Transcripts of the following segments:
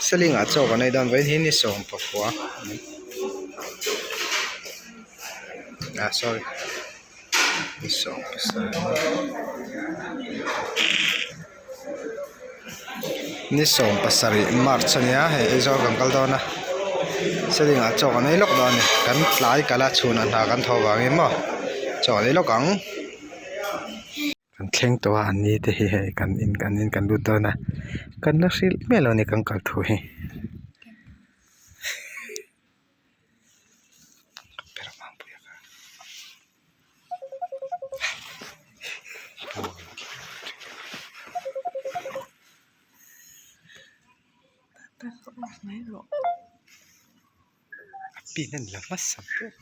Selingah chaw kan ei dawn vawiin hi ni sawm pakua ah sorry ni sawm pasarih ni sawm pasarih march a nia hei Aizawl kan kal dawn a Selingah chaw kan ei lawk dawn a ni kan tlai kalh a chhunah hna kan thawh vangin maw chaw kan ei lawk ang. Kan thleng tawh a an ni te hi hei kan in kan in kan lut dawn a kan la hrilh miah lo a ni kan kal thu hi. A pin a ni lo hmasa ber.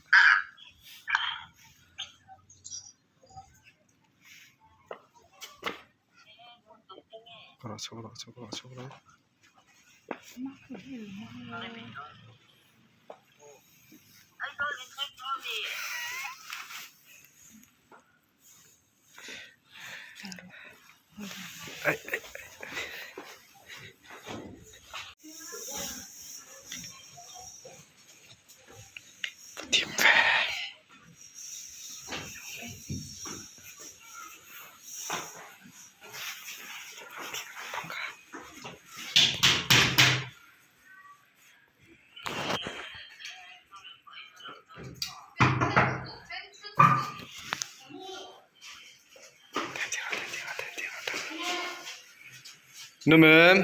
Inawm em?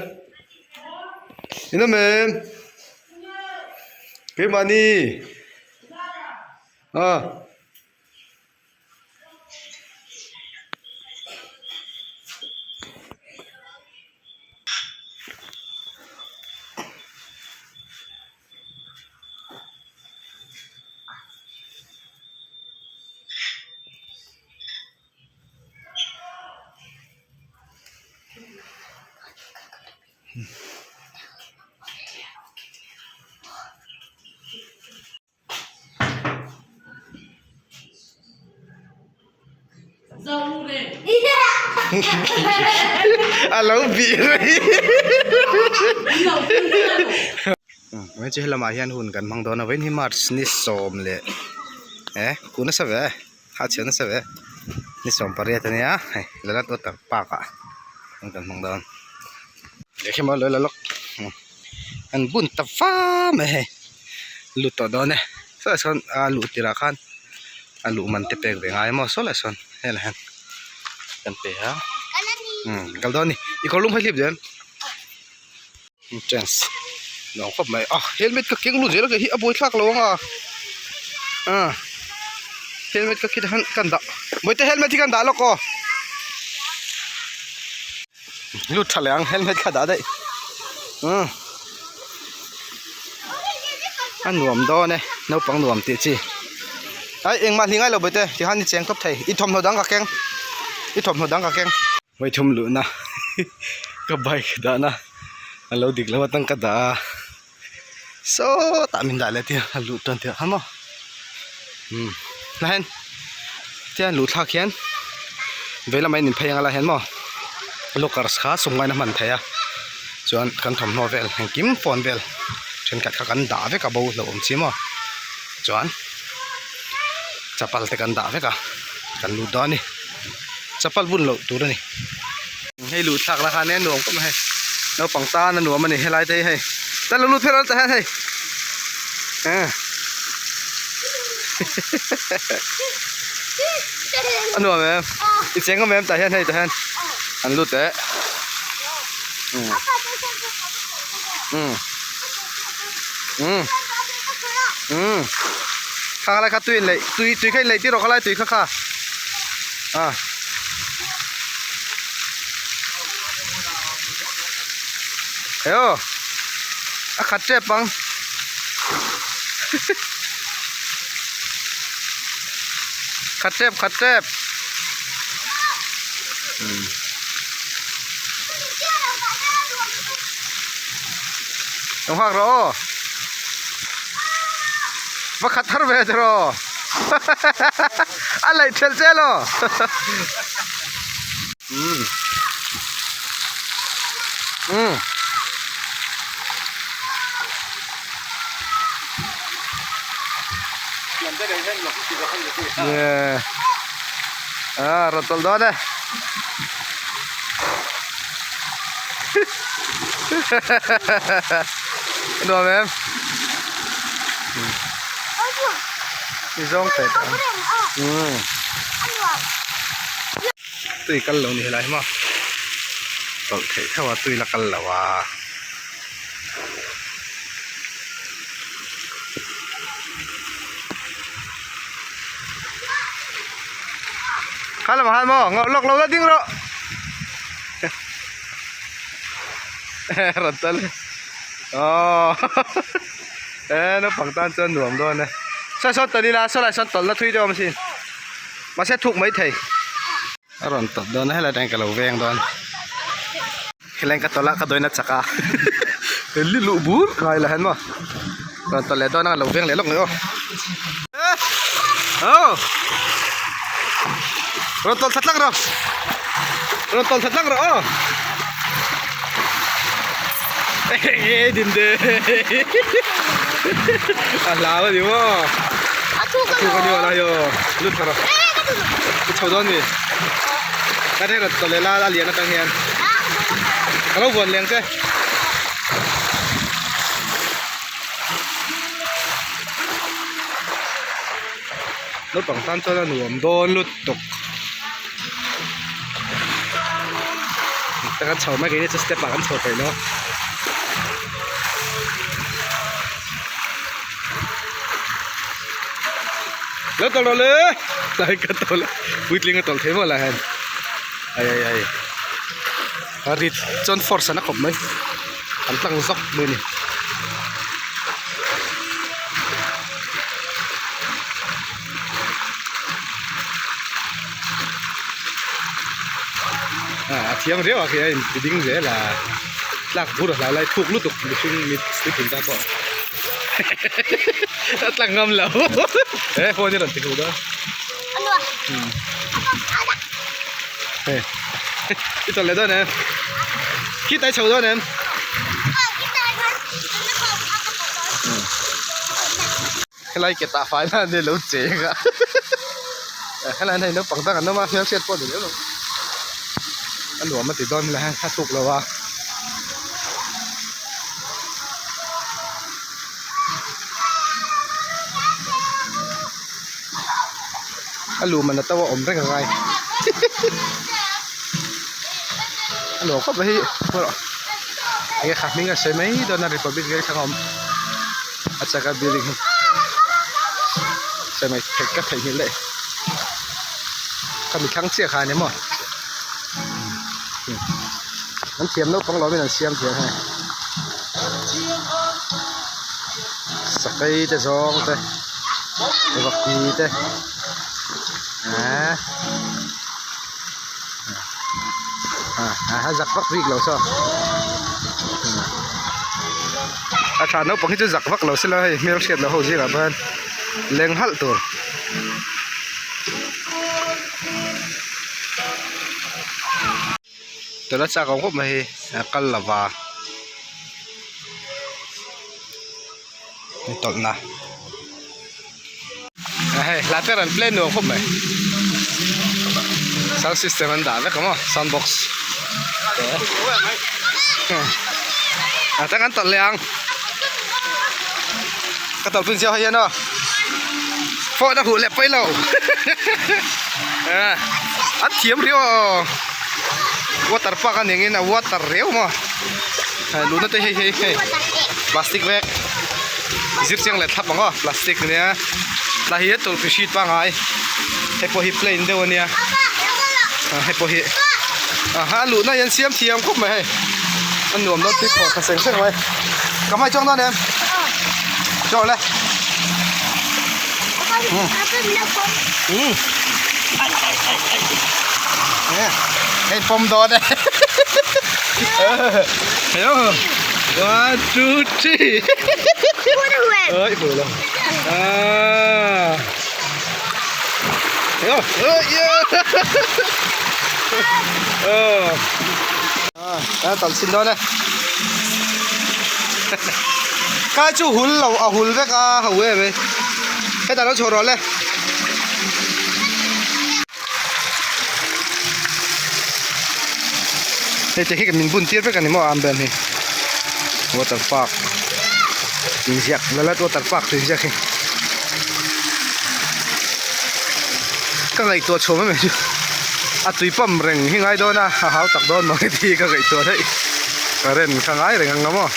Inawm em? Keimahni? Ah. A lo bih rei Mai chu helamah hian hun kan hmang dawn a vawiin hi March ni sawm leh eh kun nasa ve a chhiat nasa ve ni sawm pariat a nia hei Lalat Water Park ah hun kan hmang dawn lehkha maw lo la lawk an bun ta va mai hei lut tawh dawn e saw sawn a luh tirah khan a luh man te pek ve ngai maw saw lah sawn helai hian kan pe a umm kal dawn a ni i kawr lum kha i hlip duh em entrance nuam khawp mai a helmet ka keng lut zel a kei hi a buai thlak lo ang a ah helmet ka khitah khan kan dah bawihte helmet hi kan dah lawk aw. Lut tha leh ang helmet kha dah daih umm a nuam dawn e naupang nuam tih chi ai engmah hli ngai lo bawihte tikhan i cheng tawp thei i thawmhnaw dang ka keng i thawmhnaw dang ka keng vawithum luhna ka bike dahna a lo dik lo atang ka dah a sawtah min dah leh tir a luh tan tirh kha maw umm tah hian tiang luh thlak hian vei lamah in inphei ang a lai hian maw lockers kha sum ngaina hman theih a chuan kan thawmhnaw vel engkim phone vel thenkhat kha kan dah vek a bo hlauh awm chi maw chuan chapal te kan dah vek a kan lut dawn a ni chapal bun loh tur a ni. Hei luh thlak la khan e nuam khawp mai hei naupang tan a nuam a ni helai te hi hei chuan lo lut phei rawh tah hian hei eh a nuam em i cheng awm em tah hian hei tah hian an lut eh um um um um kha lai kha tui in leih tui tui kha in leih tir rawh kha lai tui kha kha ah. Eo a khat tep ang khat tep khat tep lo nghak rawh aw va khat thar ve tiraw a laih thelh che elaw umm umm. Yeah. Ah, rawn tawlh dawn e. Nuam em? Mi zawng teh ang. Hmm. Tui kal lo ni helai hi maw? Tawlh theih theuh a tui la kal lo a. Kha lamah khan maw ngawh lawk lo la ding rawh rawn tal aw e naupang tan chuan nuam dawn e saw sawn tawlh ila saw lai sawn tawlhna thui deuh a awm asin mahse thuk maithei a rawn tawlh dawn a helai atangin ka lo veng dawn. Heleng ka tawlh a ka dawina chak a li luh bur ngai la hian maw rawn tawlh leh dawn a lo veng leh lawk mai aw aw rawn tawlh thla tlak rawh rawn tawlh thla tlak rawh aw eng din de a hlau a ni maw a thuk a ni maw lai aw lut thla rawh i chho dawn mi. Ka reng rat tawh leh la a lian atang hian ka lo vuan leng che. Naupang tan chuan a nuam dawn lutuk. Kan chho mai keini chu step ah kan chho peih lo. Lo tawlh rawh le lai ka tawlh a puitling a tawlh thei maw lai hian ai ai ai a rit chuan force an a khawp mai an tlang zawk mai a ni. A thiam riau a khi a inti ding zel a tlak bur a hlau lai thuk lutuk mihring mit sleeping ta pawh. A tlang ngam lo he phone hi rawn ti hu dawn hei i tawlh leh dawn em khit ai chho dawn em helai ke tah fai na ania lo cheng a helai hian hei naupang dang an awm a hmelhriat pawh a ni lem lo a nuam a ti dawn helai hian a thuk lo a. A luh man atanga awm reng a ngai a nuam khawp mai hi enge kha hming a sawi mai dawn a republic veng a awm a chaka building hi sawi mai theih ka theihnghilh daih ka mi thlang chiah kha a ni maw. An thiam naupang lo in an siam thiam hei sakei te zawng te vawkpui te eehh a zak vak bik lo saw a tha naupang hi chu zak vak lo sela hei hmelhriat loh ho zingah pawh hian leng halh tur. Tuna chak ang khawp mai hi a kal lova ni tawlh na a hei hla te rawn play nuam khawp mai sound system an dah vek a maw sound box te a tang an tawlh leh ang ka tawlh pun chiah hei hian aw phone a huh leh pawi lo an thiam riau aw water park a ning in a water riau maw hei luhna te hei hei hei plastic vek zir chiang leh thlap ang aw plastic ania tlai hi tawlhpahrit sheet pangngai hei pawh hi plain deuh ania hei pawh hi aha a luhna hi an siam thiam khawp mai hei a nuam dawn tui khawh tha seng seng mai ka hmai chuang dawn em chaw le um hei pawm dawn e hello one two three ơi vừa rồi à hello ơi yeah ờ à tao xin đó đây cái chú hul lo a hul vek a ho em ei. Hetah lo chho rawh le. Hei te khi min bun tir vek a ni maw armband hi. Water park inziak Lalat water park tih inziak hi. Ka ngaihtuah chhuah mai mai chu a tui pump reng hi ngai dawn a a hau tak dawn mai tih ka ngaihtuah daih current kha ngai reng ang maw.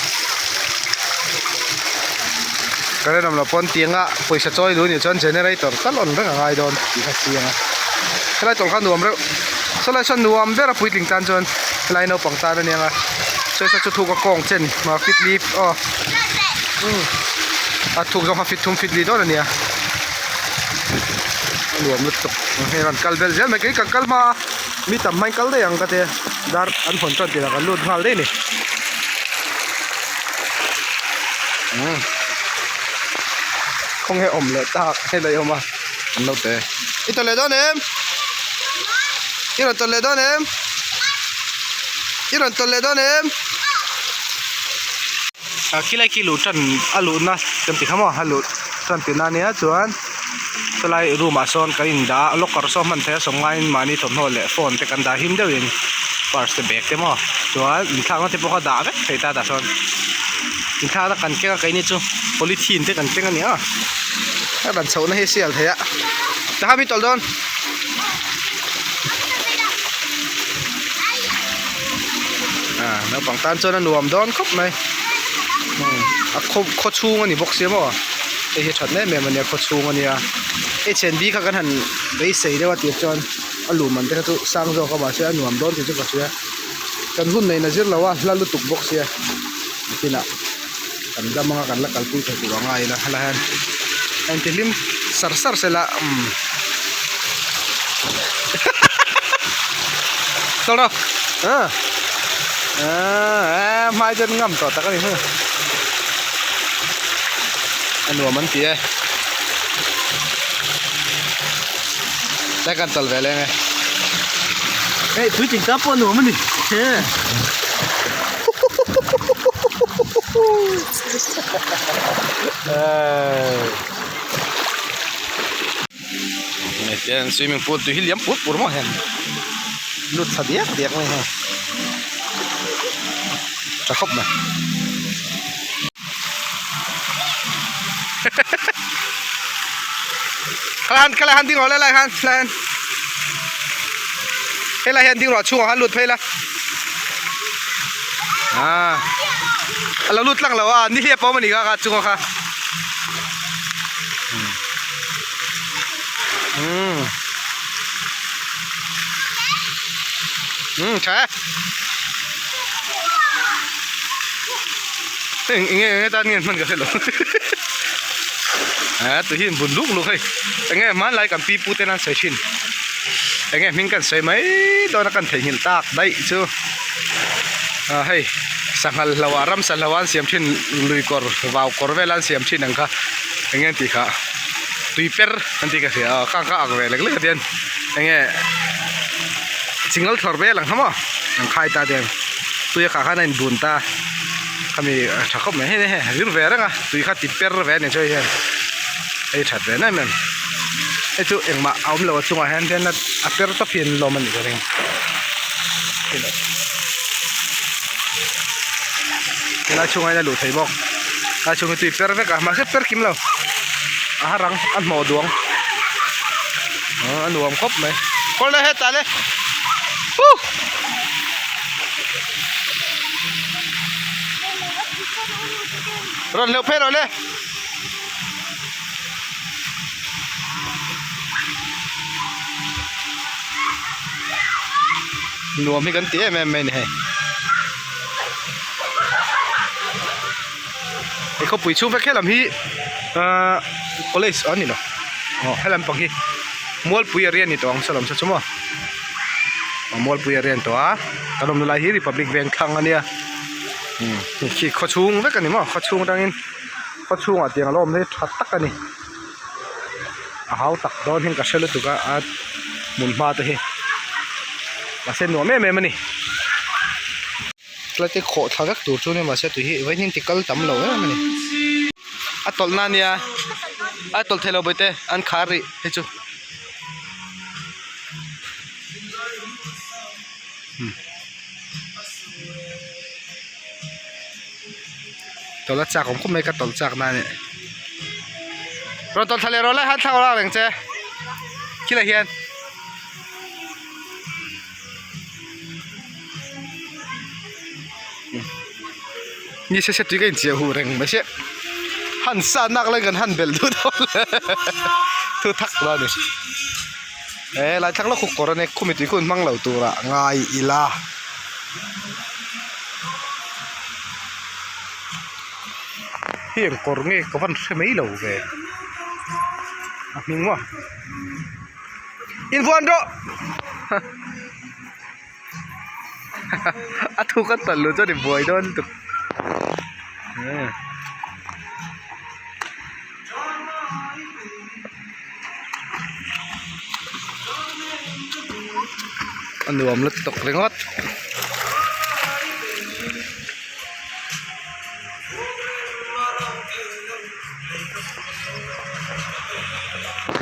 Current awm loh pawn tianga pawisa chawi luh nih chuan generator tal on reng a ngai dawn tih kha chiang a helai tawlh kha nuam reuh sawlai sawn nuam ber a puitling tan chuan helai naupang tan a nia sawi saw chu thuk a kawng chen ah fit li aw umm a thuk zawng kha fit thum fit li dawn a nia a nuam lutuk hei rawn kal vel zel mai kei kan kal hma a mi tam hmain kal daih ang ka tia dar an hawn tan tirah kan lut nghal daih a ni. Umm khawnge awm leh tak helai awm a an lo te i tawlh leh dawn em i rawn tawlh leh dawn em i rawn tawlh leh dawn em ah khilai khi luh tan a luhna kan ti kha maw a luh tan tihna ania chuan sawlai room ah sawn kan indah a locker saw hman theih a sawm ngaiin mahni thawmhnaw leh phone te kan dah him deuhin purse te bag te maw chuan inthlakna te pawh kha dah vek thei ta tah sawn inthlakna kan keng a keini chu polythene te kan keng a ni a a ban chhohna hi a sial thei a tikhan mi tawlh dawn. Ah naupang tan chuan a nuam dawn khawp mai umm a khaw khaw chhung a ni bawk sia maw hei hi that em em a nia khaw chhung a nia H&B kha kan han beisei deuh a tir chuan a luh man te kha chu sang zawk a mahse a nuam dawn tih chu ka hria kan hun neihna zir lo a hla lutuk bawk sia nakinah kan dam anga kan la kalpui thei tur a ngai ila helai hian a intihlim sar sar sela umm tawlh rawh ah ah hmai chuan ngam tawh tak a ni heng a nuam an ti e tlai kan tawlh ve leng e hei puitling ta pawh a nuam a ni he. Hei swimming pool tui hi liam pur pur maw hian lut thla diak diak mai hei tha khawp mai khalai khalai han ding rawh le lai khan lai han helai hian ding rawh chhungah khan lut phei la ah a lo lut tlang lo a ni hliap a awm a ni kha kha chunga kha umm umm tha e eng enge enge tan nge hman ka hre lo ah tui hi an bun luk luk hei enge hmanlai kan pi pu ten an sawi thin enge hming kan sawi mai dawn a kan theihnghilh tak daih chu ah hei sanghal hlo ah ramsa hlo ah an siam thin lui kawr vau kawr vel a an siam thin ang kha enge an tih khah tui per an tih ka hria a khang kha ak ve lek lek a tian enge chingal thlawr vel ang kha maw an khai ta tiang tui a khah khan a inbun ta. Khami tha khawp mai hei hei zir ve reng a tui kha ti per ve a ni chu hei hian hei that ve em em hei chu engmah a awm lo a chungah hian hian a per tawp hi an lawm a nih ka ring helai chhungah hian a luh theih bawk helai chhung hi tui per vek a mahse per kim lo a har ang a hnawh duang a nuam khawp mai kawlh le hetah le huh. Rawn hleuh phei rawh le. Nuam hi kan ti em em mai a ni hei. Hei khawpui chhung vek helam hi ahh college a ni lo aw helam pang hi Mualpui a rian ni tawh ang saw lam saw chu maw aw Mualpui a rian tawh a. Kan awmna lai hi Republic Veng thlang a nia umm khi khaw chhung vek a ni maw khaw chhung atangin khaw chhungah tiang a lo awm hi tha tak a ni a hau tak dawn hian ka hre lutuk a a hmun hma te hi mahse nuam em em a ni tlai te khawh thla vek tur chu a nia mahse tui hi vawiin hi an ti kal tam lo em a ni a tawlhna a nia. A tawlh theilo bawihte an khar rih hei chu. Tawlh a chak awm khawp mai ka tawlh chak na a ni. Rawn tawlh thla leh rawh lai han thla rawh reng che khilai hian. Ni se se tui ka inchiah huh reng mai sia han sa nak lai kan han belh duh dawn le thu thak lo a ni he lai thlang lawk khu kawr a nia khumi tui khu an hmang lo turah ngai ila. Hei eng kawr nge ka van hre mai lo ve a hming maw invuan rawh. A thuk a tawlh luh chuan i buai dawn lutuk a nuam lutuk ringawt.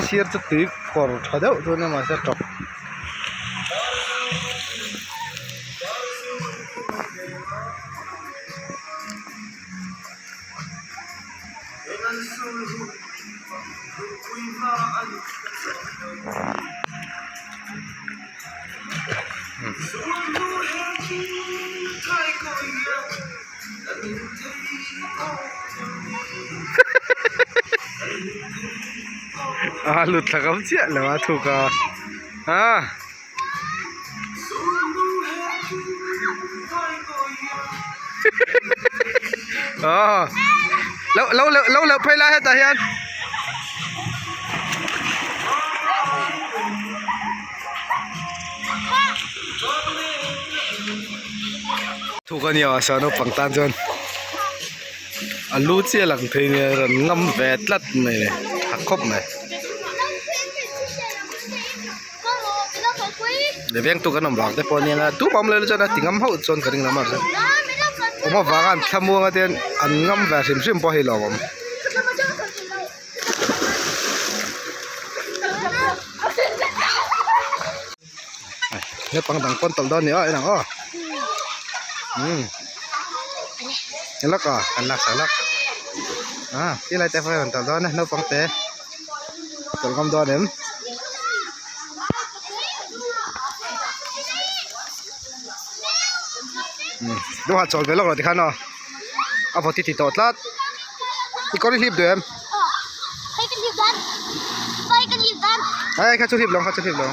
Sir chu tui kawr tha deuh chu a nia mahse tawp. A lut thla ngam chiah lo a thuk a ah. Aw lo lo lo lo phei lai hetah hian. Thuk a nia sa naupang tan chuan a lu chiah lang thei nia rawn ngam ve tlat mai le tha khawp mai. Le veng tu kan awm vang te pawh ania nga tumah awm lo chuan a ti ngam hauh chuan ka ring lam a awm avanga an thlamuang a te an ngam ve hrim hrim pawh hi lo awm. Naupang dang pawn tawlh dawn a ni aw en ang aw umm lawk aw kan lak sak lawk ah ti lai te pawh hi a rawn tawlh dawn a naupang te tawlh ngam dawn em. Duha chawl ve lawk lo tikhan aw a vawt i ti tawh tlat i kawr i hlip duh em hei kha chu hlip lo kha chu hlip lo.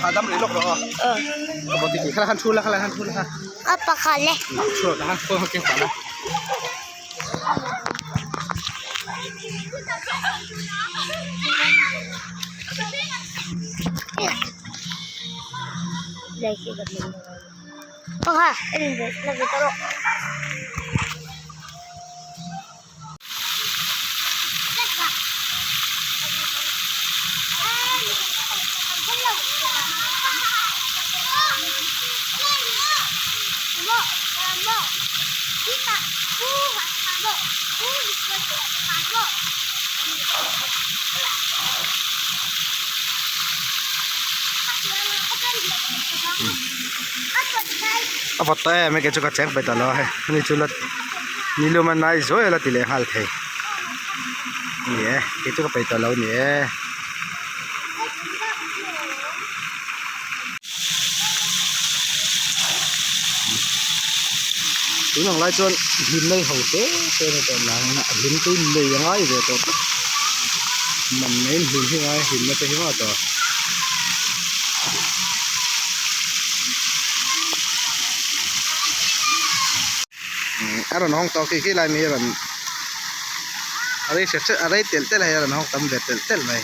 Hahdam rih lawk rawh aw. Ka bawti tih kha la khan thu la kha la khan thu la kha. A pakhat le. Thu rawh khan phone kha keng pah la. A vawt ta em hei chu ka cheng peih ta lo a hei ani chu la ni lum a nai zuai a la ti leh nghal thei ni e kei chu ka peih tawh lo ni e. Tun ang lai chuan hlim nei ho te te a ni tawh nang a hlim chu nei a ngai ve tawh tlat man mai hlim hi ngai hlimna te hi maw tawh. A rawn hawng tawh khi khi lai mi a rawn a rei hret hret a rei telh telh a hei a rawn hawng tam ve telh telh mai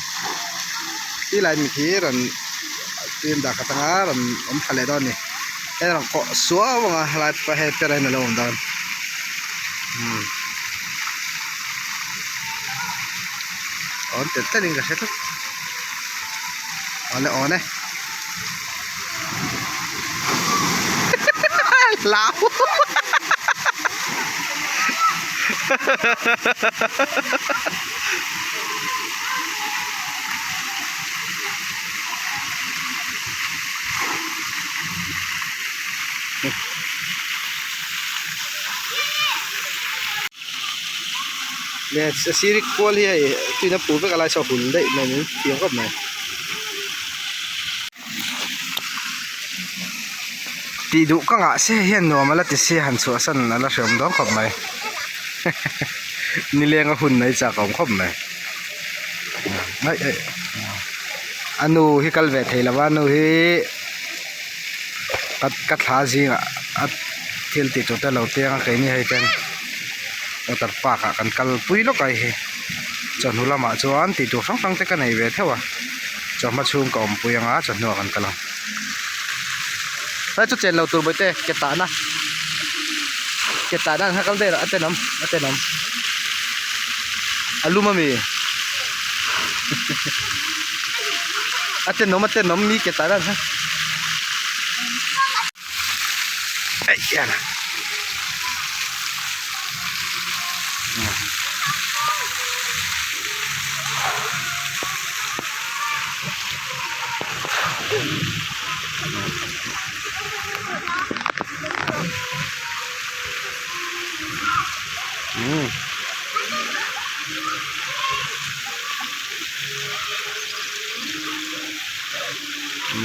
khi lai mi khi rawn tui an dah khat anga rawn awm tha leh dawn a ni hei a rawn kawh suau ang a helai pawh hei per ah hian a lo awm dawn umm awn telh telh in ka hre tlat awle awn e. Hlau Leh a sir kual hi hei tuina pur vek a lai saw hul daih mai niin thiam khawp mai. Tih duh ka ngah se hian nuam ala ti sia han chhuahsan ala hreawm dawn khawp mai nileng a hun mai chak a awm khawp mai aih aih a nu hi kal ve thei lova a nu hi ka thla zingah a thil tih tur te alo piang a keini hei ten water park ah kan kal pui lawk a hei chawhnu lamah chuan tih tur hrang hrang te ka nei ve theuh a chawhma chhung ka awmpui anga chawhnu ah kan kal ang helai chu chen lo tur bawihte ke tahna ke tahna an kha kal daih a tenawm a tenawm a lum ami a tenawm a tenawm mi ke tahna an kha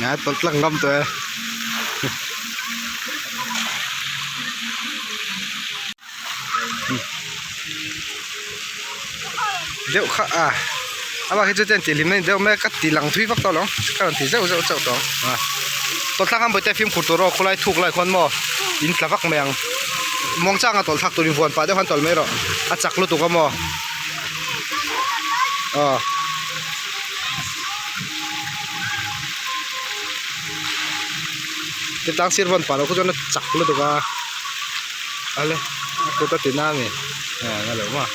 Ngai tawlh tlang ngam tawh e. Deuh kha a amah khi chu chuan tih hlim na ni deuh mai a ka ti lang thui vak tawh lo ka rawn ti zeuh zeuh chauh tawh a tawlh thlak khan bawihte fimkhur tur aw khawlai thuk lai khawn maw in tla vak mai ang muangchang a tawlh thlak tur in vuan pah deuh khan tawlh mai rawh a chak lutuk a maw aw. Ti tlang sir vawn pah loh khu chuan a chak lutuk a ale a kut a ti na ani ah na lo maw.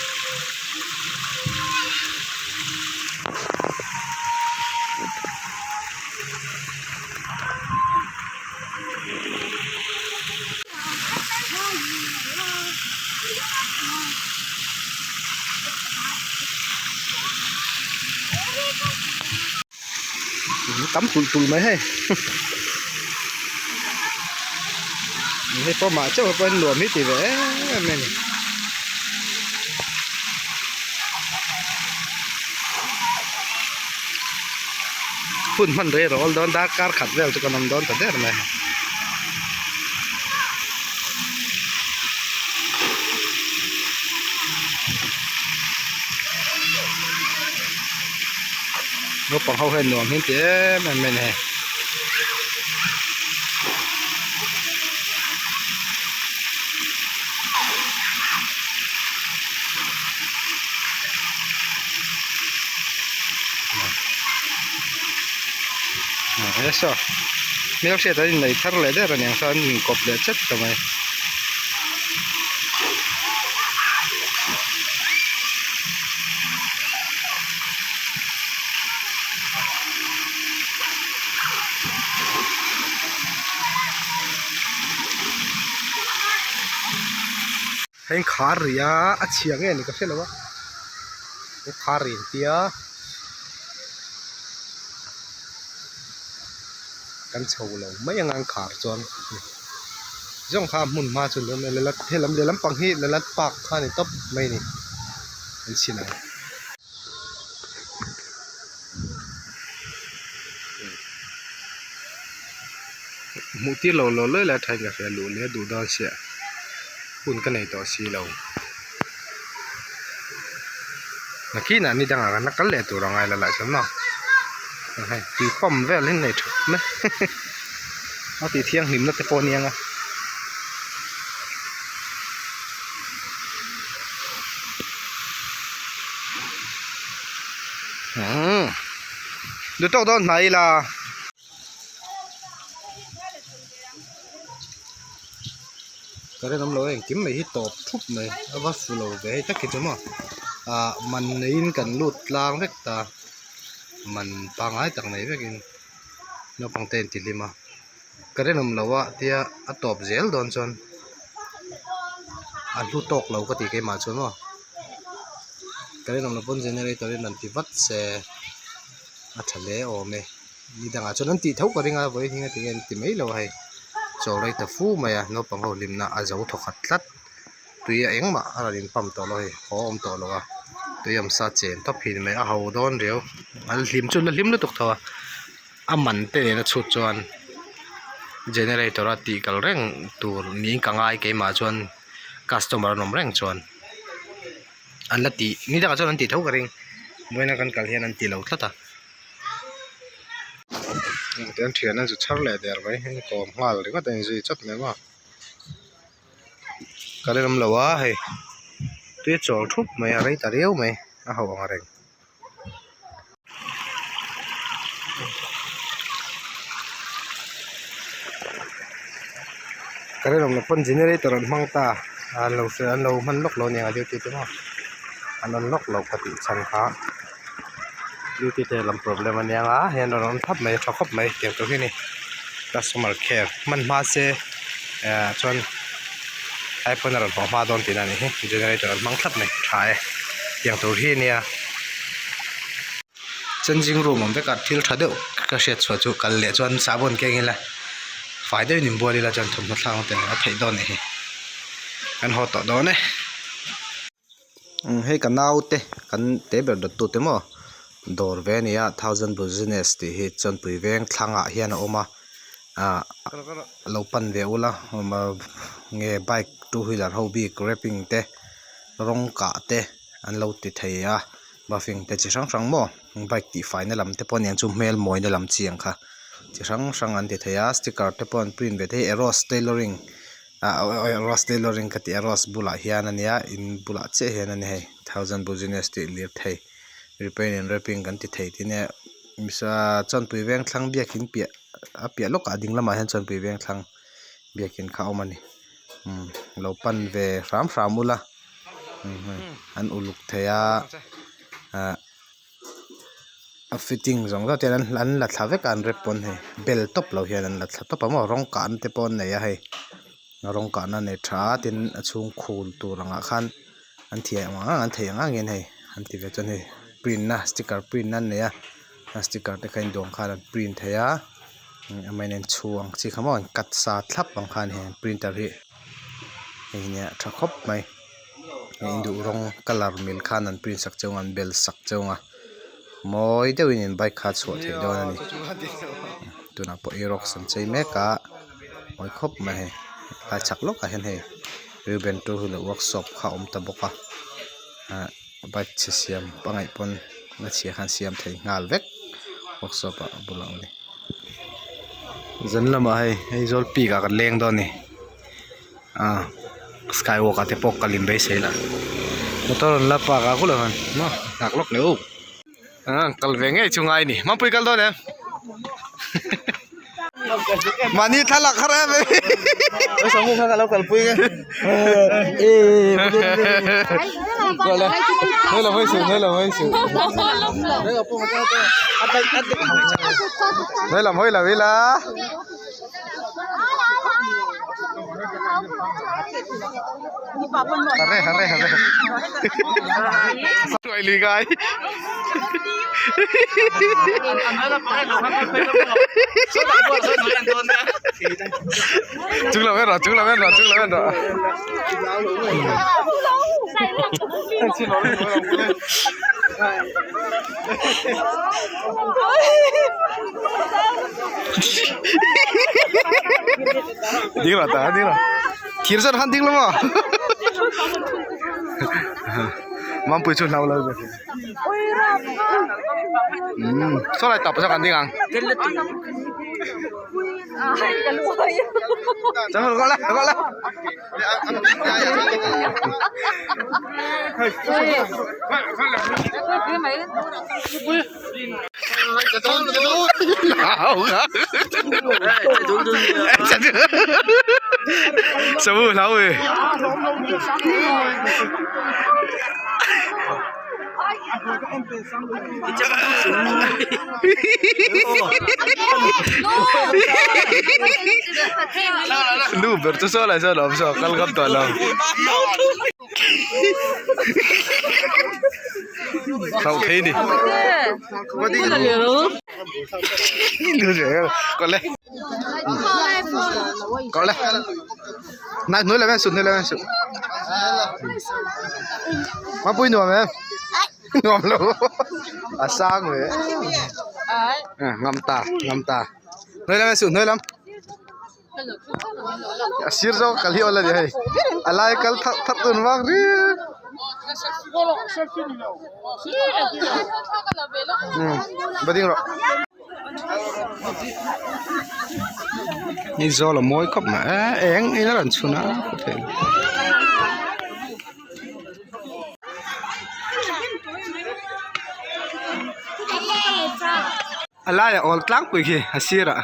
Tam tulh tulh mai hei hei pawh mah chauh pawh in nuam hi ti ve em em a ni. Hun hman rei rawl dawn darkar khat vel chu kan awm dawn ta der mai. Naupang ho hian nuam hi an ti em em mai a ni hei. He saw hmelhriat an innei thar leh der aniang saw an inkawp leh chet ta mai. Hei khar ri a a chhia nge ni ka hre lo a he khar ri an tia kan chho lo mai anga an khar chuan zawng kha hmun hma chu ni awm e helam lehlam pang hi lalat park kha a ni tawp mai a ni an chhin ang. Hmuh tir lo lo lawi lai thain ka hria luh leh duh dawn sia. Hun ka nei tawh si lo. Nakinah ni dangah kan la kal leh tur a ngai la lah chuan maw hei tui pump vel hi nei tha mai a tih thianghlim na te pawh a ni ang a. Umm duh tawk dawn hnai ila. Current awm lo a engkim mai hi tawp thup mai a va fu lo ve hei tak hi chu maw ah man neiin kan lut tlang vek ta man pangngai tak nei vekin naupang te an ti hlim a current awm lo a tia a tawp zel dawn chuan a hlu tawk lo ka ti keimah chuan maw current awm lo pawn generator in rawn ti vat se a tha hle awm e. Ni dangah chuan an tih tho ka ring a vawiin hi engati nge an ti mai lo a hei chaw rei ta fu mai a naupang ho hlimna a zo thawkhat tlat tui a engmah a rawn in pump tawh lo hei haw a awm tawh lo a tui awm sa chen tawp hi ni mai a ho dawn riau an hlim chu an la hlim lutuk tho a a man te nena chhut chuan generator a tih kal reng tur niin ka ngai keimah chuan customer an awm reng chuan. An la tih ni dangah chuan an tih tho ka ring vawiina kan kal hian an ti lo tlat a an thian an zu chhar leh der mai an kawm nghal ringawt a inzui chawt mai maw ka rinawm lo a hei tui a chawl thup mai a rei ta riau mai a ho ang reng. Current awm loh pawn generator an hmang ta an lo hre an lo hman lawk lo aniang a duty te maw an rawn lawk lo ka tih chhan kha duty te lam problem aniang a hei an rawn awm thlap mai a tha khawp mai tiang tur hi a ni customer care hman hma se eh chuan ai pawn a rawn haw hma dawn tihna a nih hi generator an hmang thlap mai tha e tiang tur hi ania changing room awm vek a thil tha deuh ka hriat chhuah chu kal leh chuan sahbawn keng ila fai deuhin inbual ila chuan thawmhnaw thlak te a theih dawn a nih hi kan haw tawh dawn e. Hei ka naute kan te ber dawt tute maw dawr ve a ni a thousand business tih hi chawnpui veng thlangah hian a awm a ah lo pan ve ula nge bike two wheeler ho bik wrapping te rawng kah te an lo ti thei a buffing te chi hrang hrang maw bike tih faina lam te pawh a niang chu hmel mawina lam chi ang kha chi hrang hrang an ti thei a sticker te pawh an print ve thei eros tailoring ah eros tailoring ka tih eros bulah hian a nia in bulah chiah hian a ni hei thousand business tih lirthei repair and wrapping kan ti thei tih nia chawnpui veng thlang biakin piah a piah lawkah ding lamah hian chawnpui veng thlang biakin kha a awm a ni umm lo pan ve hram hram ula an uluk thei a ah a fitting zawng zawng te hian an la thla vek a an rep pawn hei bel tawp lo hian an la thla tawp a maw rawng kahna te pawh an nei a hei rawng kahna a nei tha a tin a chhung khul tur angah khan an thiam ang ang an theih ang ang in hei an ti ve chuan hei print na sticker print na an nei a a sticker te kha induh ang khan an print thei a amah in an chhu ang chi kha maw an cut sa thlap ang khan hei printer hi hei nia tha khawp mai hei induh rawng colour mil khan an print sak cheu ang an bel sak cheu ang a mawi deuhin in bike kha a chhuah theih dawn a ni tunah pawh xerox an chei mek a mawi khawp mai hei tlai chhak lawkah hian hei reuben two wheeler workshop kha a awm ta bawk a ah bike chhe siam pangngai pawn a chhia khan siam thei nghal vek workshop ah a bulah a awm a ni zan lamah hei Aizawl peak ah kan leng dawn a ni ah sky walk ah te pawh kal in beisei la motor an la park a kulh ang maw nghak lawk leh u ah kal ve ngei chu ngai a ni mampui kal dawn em mahni thlalak har em hnuai lam hawi lo ila. Hare hare hare Hruai lui ngai Chung lam en rawh chung lam en rawh chung lam en rawh Ding rawh ta ding rawh Thir zawt han ding lo maw. Mampui chu hlau lo ve. Umm saw lai tap zawk an ding ang. Chang rawh le rawh le. Samu hlau ve. Nu ber chu saw lai saw lo awm saw kal ngam tawh lo. Hlauh thei ni. Kawlh le. Kawlh le. Nai hnuai lam en suh hnuai lam en suh. Mapui nuam em? Nuam lo. A sang ve. Ngam ta ngam ta. Hnuai lam en suh hnuai lam. A sir zawk kal hi awl a ni hei a lai kal thak thak tun vak riau umm va ding rawh ni zawl a mawi khawp mai e eng in a rawn chhun a A laiah awl tlangpui khi a sirah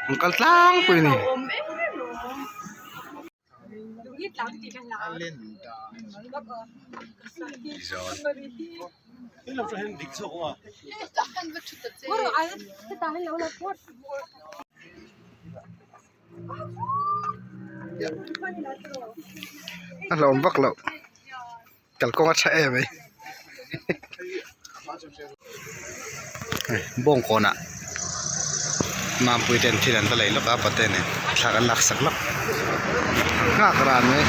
an kal tlangpui a ni. A hlawm vak loh. Kalkawng a tha em mai bawngkawn ah mampui ten thil an va lei lawk a pate nen thla kan lak sak lawk nghak ran mai.